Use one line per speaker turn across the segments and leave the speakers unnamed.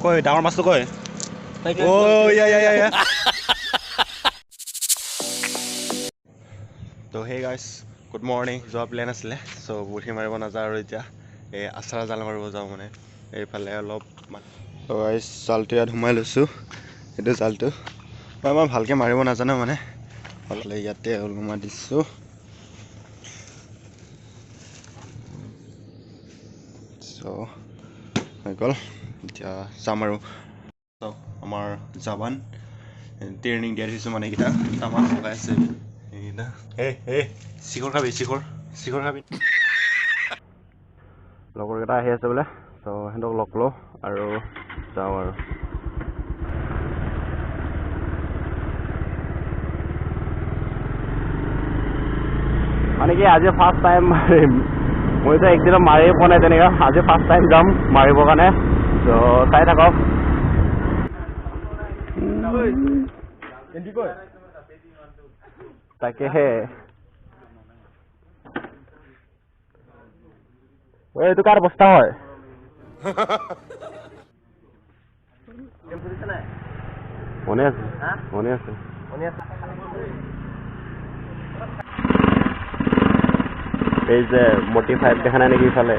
কৈ ডাঙৰ মাছটো কৈ। অ' ইয়া ইয়া ইয়া। তো সেই গাইছ, গুড মৰ্ণিং। যোৱা প্লেন আছিলে, চ' বৰশী মাৰিব নাযাওঁ আৰু এতিয়া এই আচাৰা জাল মাৰিব যাওঁ। মানে এইফালে অলপ গাইছ, জালটো ইয়াত সোমাই লৈছোঁ। এইটো জালটো মই ইমান ভালকৈ মাৰিব নাজানো, মানে অলপ ইয়াতে ওলোমাই দিছোঁ। চ' হৈ গ'ল, এতিয়া যাম আৰু। চাওক, আমাৰ জাবান ট্ৰেইনিং দিয়া থৈছোঁ, মানে এইকেইটা তামাম লগাই আছে এইকেইটা। এই এই চিখৰ খাবি? চিখৰ চিখৰ খাবি? লগৰকেইটা আহি আছে বোলে, চ' সিহঁতক লগ লওঁ আৰু যাওঁ আৰু। মানে কি, আজি ফাৰ্ষ্ট টাইম মাৰিম। মইতো একদিনত মাৰিয়ে পোৱা নাই তেনেকুৱা, আজি ফাৰ্ষ্ট টাইম যাম মাৰিবৰ কাৰণে। ত' চাই থাকক। তাকেহে, এইটো কাৰ বস্তা হয়? মনে আছে, মনে আছে। এই যে মটি ফাইভ দেখা নাই নেকি? ইফালে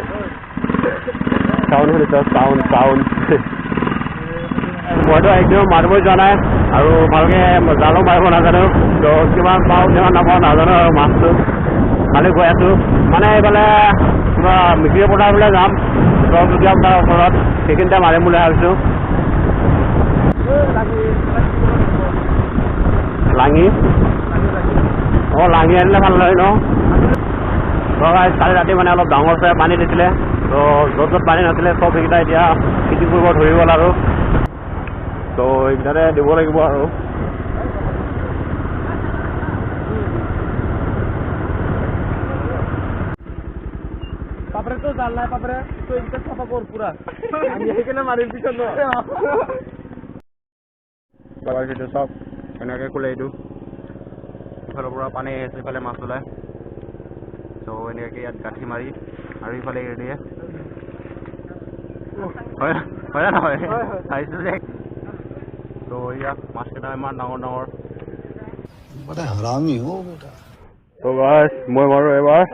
চাউণ্ড শুনিছ? Sound sound. মইতো একদম মাৰিবই যোৱা নাই আৰু ভালকে জালো মাৰিব নাজানো। ত' কিমান পাওঁ কিমান নাপাওঁ নাজানো আৰু, মাছটো খালি গৈ আছোঁ। মানে এইফালে কিবা মিচিৰি পথাৰ ফালে যাম, চৰকটীয়া পথাৰৰ ওচৰত সেইখিনিতে মাৰিম বুলি ভাবিছোঁ। লাঙি, অঁ, লাঙি আনিলে ভাল নহয় ন? কালি ৰাতি মানে অলপ ডাঙৰ চাই পানী দিছিলে, ত' য'ত য'ত পানী নাছিলে চব সেইকেইটা এতিয়া খেতি কৰিব ধৰি গ'ল আৰু। ত' এইকেইটাতে দিব লাগিব আৰু।
তো জাল নাই পাপৰে, তো এইকেইটা চাফা কৰ পুৰা, আমি সেইকাৰণে মাৰিম পিছত।
সেইটো চাওক, এনেকৈ খোলে এইটো। ইফালৰ পৰা পানী আহিছে, ইফালে মাছ ওলায়। চ' এনেকৈ ইয়াত গাঁঠি মাৰি আৰু ইফালে এৰি দিয়ে। হয় হয় নহয়? চাইছোঁ যে। ত' ইয়াত মাছকেইটা ইমান ডাঙৰ ডাঙৰ।
হাৰামি হো বেটা।
ত' গাইছ, মই মাৰো এবাৰ।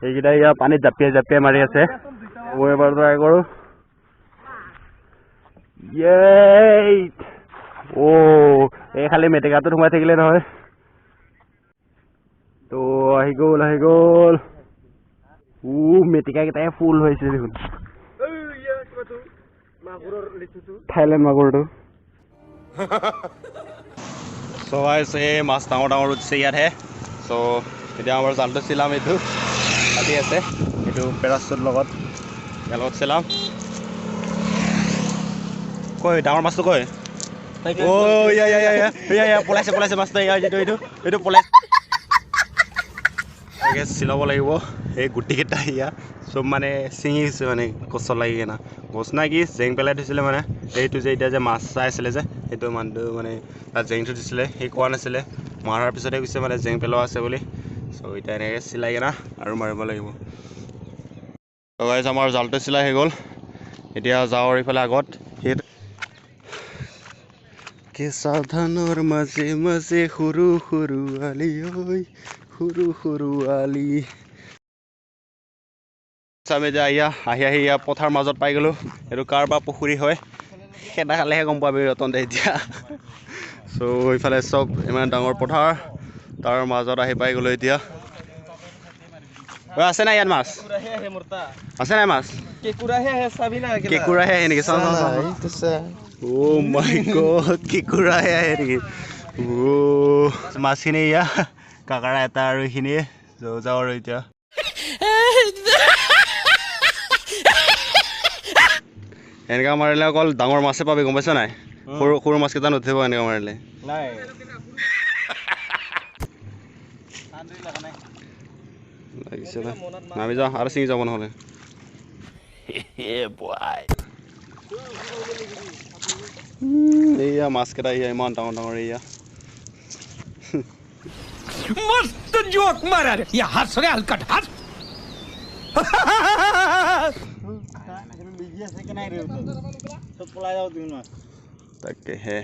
এইকেইটা ইয়াৰ পানীত জাপিয়াই জাপিয়াই মাৰি আছে। মই এবাৰ ট্ৰাই কৰোঁ। অ', এই খালি মেটেকাটোত সোমাই থাকিলে নহয়। তো আহি গ'ল, আহি গ'ল। মেটেকাকেইটাই ফুল হৈছে দেখোন। থাইলেণ্ড মাগুৰটো। চ' গাইছ, এই মাছ ডাঙৰ ডাঙৰ উঠিছে ইয়াতহে। চ' এতিয়া আমাৰ জালটো চিলাম। এইটো কাটি আছে, এইটো পেৰাচুট লগত, ইয়াৰ লগত চিলাম। কৈ ডাঙৰ মাছটো কৈ? অ' ইয়া ইয়া ইয়া ইয়া ইয়া, পলাইছে পলাইছে মাছটো। ইয়া, এইটো এইটো এইটো পলাইছে। চিলাব লাগিব। এই গুটিকেইটা ইয়া চব মানে ছিঙিছে, মানে গছত লাগি কিনে। গছ নাই কি, জেং পেলাই থৈছিলে। মানে এইটো যে এতিয়া যে মাছ চাই আছিলে যে, সেইটো মানুহটো মানে তাত জেং থৈ দিছিলে। সি কোৱা নাছিলে, মৰাৰ পিছতহে কৈছে মানে জেং পেলোৱা আছে বুলি। চ' এতিয়া এনেকৈ চিলাই কিনে আৰু মাৰিব লাগিব। গাইছ, আমাৰ জালটো চিলাই হৈ গ'ল। এতিয়া যাওঁ আৰু ইফালে আগত। সেইটো কেঁচা ধানৰ মাজে মাজে সৰু সৰু আলি, ঐ সৰু সৰু আলি। আমি এতিয়া এয়া আহি আহি ইয়াৰ পথাৰ মাজত পাই গ'লোঁ। এইটো কাৰ বা পুখুৰী হয়, খেদা খালেহে গম পাবি ৰতনতে এতিয়া। চ' ইফালে চব ইমান ডাঙৰ পথাৰ, তাৰ মাজত আহি পাই গ'লোঁ এতিয়া। আছে নাই ইয়াত মাছ? আছে নাই মাছ? কেঁকুৰাহে আহে নেকি? চাওঁ চাওঁ চাওঁ। অ' মাই গড, কেঁকুৰাহে আহে নেকি? অ' মাছখিনি এয়া কাকাৰা এটা আৰু এইখিনিয়ে। যাওঁ আৰু এতিয়া। এনেকুৱা মাৰিলে অকল ডাঙৰ মাছে পাবি, গম পাইছ নাই? সৰু সৰু মাছকেইটা নুঠিব এনেকুৱা মাৰিলে। লাগিছে, নামি যাওঁ আৰু ছিঙি যাব নহ'লে। এইয়া মাছকেইটা এয়া ইমান ডাঙৰ ডাঙৰ এয়া।
मस्त जोक मारा रे, या हंस रे हलकट हंस।
তাকেহে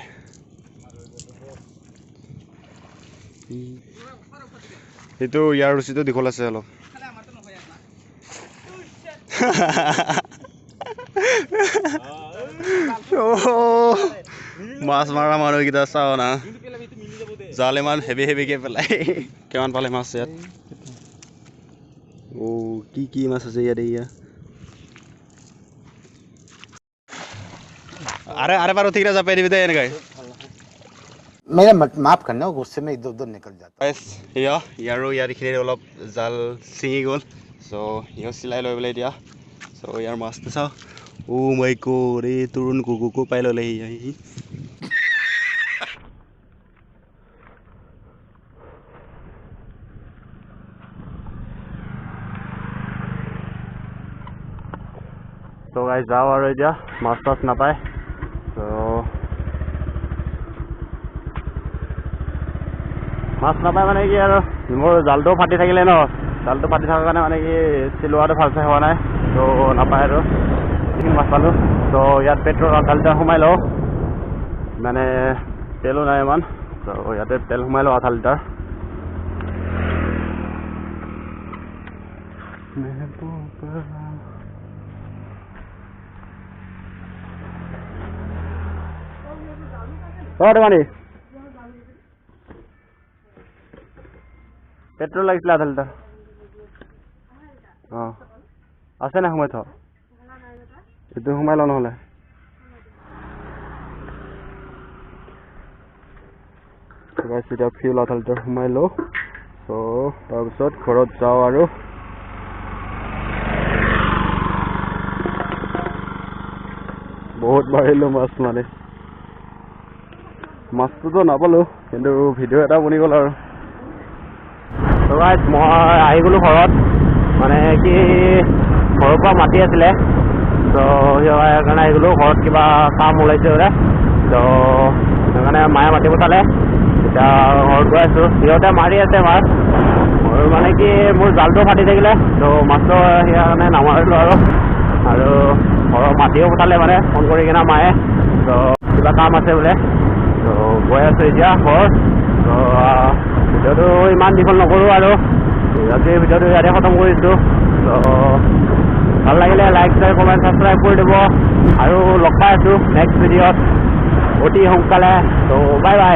সেইটো ইয়াৰ ৰছীটো দীঘল আছে অলপ। মাছ মাৰা মানুহকেইটা চাওঁ না, জাল ইমান হেভি হেভিকে পেলাই। কিমান পালে মাছ ইয়াত? অ' কি কি মাছ আছে ইয়াত? এয়া আৰে আৰে বাৰ উঠি কিনে জাপাই দিবি দে এনেকৈ।
मेरा माफ करना, गुस्से में इधर उधर निकल जाता।
এয়া ইয়াৰো ইয়াত এইখিনিত অলপ জাল ছিঙি গ'ল। চ' সিও চিলাই লৈ পেলাই এতিয়া। চ' ইয়াৰ মাছটো চাওঁ। অ' মাই গড, এই তৰুণ কুকুৰকো পাই ল'লে সি। চ' গাইজ যাওঁ আৰু এতিয়া, মাছ তাছ নাপায়। চ' মাছ নাপায় মানে কি আৰু মোৰ জালটোও ফাটি থাকিলে ন, জালটো ফাটি থকাৰ কাৰণে মানে কি চিলোৱাটো ভালছে হোৱা নাই, ত' নাপায় আৰু মাছ পালোঁ। ত' ইয়াত পেট্ৰল আধা লিটাৰ সোমাই লওঁ, মানে তেলো নাই ইমান, ত' ইয়াতে তেল সোমাই লওঁ আধা লিটাৰ। অ' দোকানী পেট্ৰল লাগিছিলে আধা লিটাৰ। অঁ আছে নাই সোমাই থ, এইটো সোমাই লওঁ নহ'লে। এতিয়া ফিউল আধা লিটাৰ সোমাই লওঁ। চ' তাৰপিছত ঘৰত যাওঁ আৰু। বহুত মাৰিলোঁ মাছ, মানে মাছটোতো নাপালোঁ, কিন্তু ভিডিঅ' এটা বনি গ'ল আৰু। মই আহি গ'লোঁ ঘৰত, মানে কি ঘৰৰ পৰা মাতি আছিলে, ত' সেইকাৰণে আহি গ'লোঁ। ঘৰত কিবা কাম ওলাইছে বোলে, ত' সেইকাৰণে মায়ে মাতি পঠালে। এতিয়া ঘৰত গৈ আছোঁ, সিহঁতে মাৰি আছে মাছ। মোৰ মানে কি মোৰ জালটো ফাটি থাকিলে, ত' মাছটো সেইকাৰণে নামাৰিলোঁ আৰু। আৰু ঘৰৰ মাতিও পঠালে মানে ফোন কৰি কিনে মায়ে, ত' কিবা কাম আছে বোলে। ত' গৈ আছোঁ এতিয়া ঘৰ। ত' ভিডিঅ'টো ইমান দীঘল নকৰোঁ আৰু, আজিৰ ভিডিঅ'টো ইয়াতে খতম কৰিছোঁ। ত' ভাল লাগিলে লাইক শ্বেয়াৰ কমেণ্ট ছাবস্ক্ৰাইব কৰি দিব, আৰু লগ পাই আছোঁ নেক্সট ভিডিঅ'ত অতি সোনকালে। ত' বাই বাই।